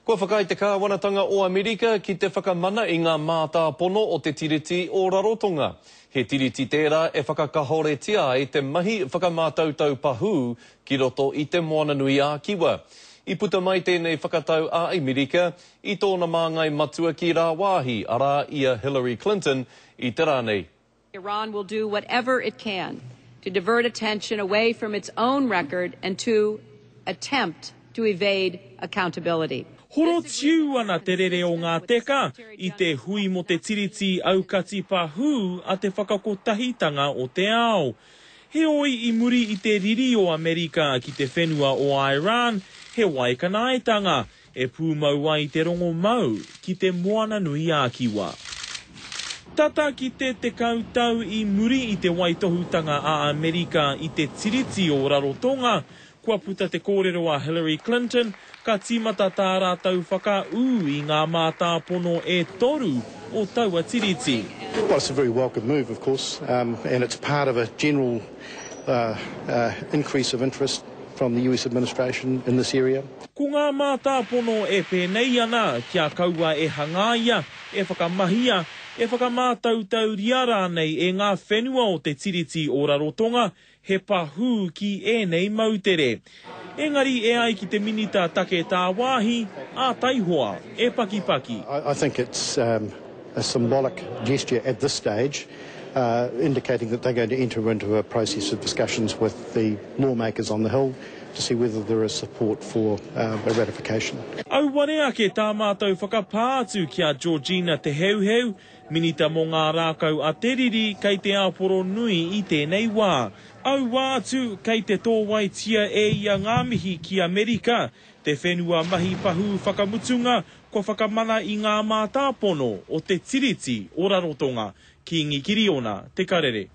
Kua whakaae te kāwanatanga o Amerika ki te whakamana i ngā mātāpono o te Tiriti o Rarotonga. He tiriti tērā e whakakahoretia ai te mahi whakamātautau pahū ki roto i Te Moananui-a-Kiwa. I puta mai tēnei whakatau a Amerika i tōna māngai matua ki rāwāhi, arā, i a Hillary Clinton, i te rā nei. Iran will do whatever it can to divert attention away from its own record and to attempt to evade accountability. Horotiu ana te rere o ngā teka i te hui mō te Tiriti Aukati Pahū a te Whakakotahitanga o te Ao. Heoi i muri i te riri o Amerika ki te whenua o Iran, he waikanaetanga e pūmau ai te rongomau ki Te Moananui-a-Kiwa. Tata ki te 10 tau i muri i te waitohutanga a Amerika i te Tiriti o Rarotonga, kua puta te kōrero a Hillary Clinton ka tīmata tā rātou whakaū i ngā mātāpono e toru o taua tiriti. Well, it's a very welcome move, of course, um, and it's part of a general uh, uh, increase of interest from the US administration in this area. Ko ngā mātāpono e pēnei ana kia kaua e hangaia, e whakamahia, e whakamātautauria rānei e ngā whenua o te Tiriti o Rarotonga he pahū ki ēnei moutere. Engari e ai ki te Minita Take Tāwāhi, ā taihoa e pakipaki. I think it's a symbolic gesture at this stage indicating that they're going to enter into a process of discussions with the lawmakers on the Hill to see whether there is support for a ratification. Auare ake tā mātou whakapā atu ki a Georgina Te Heuheu, Minita mō ngā Rākau a Te Riri kei te āporo nui i tēnei wā. Aua atu, kei te tōwaitia e ia ngā mihi ki Amerika, te whenua mahi pahū whakamutunga kua whakamana i ngā mātāpono o te Tiriti o Rarotonga, Kīngi Kiriona, Te Karere.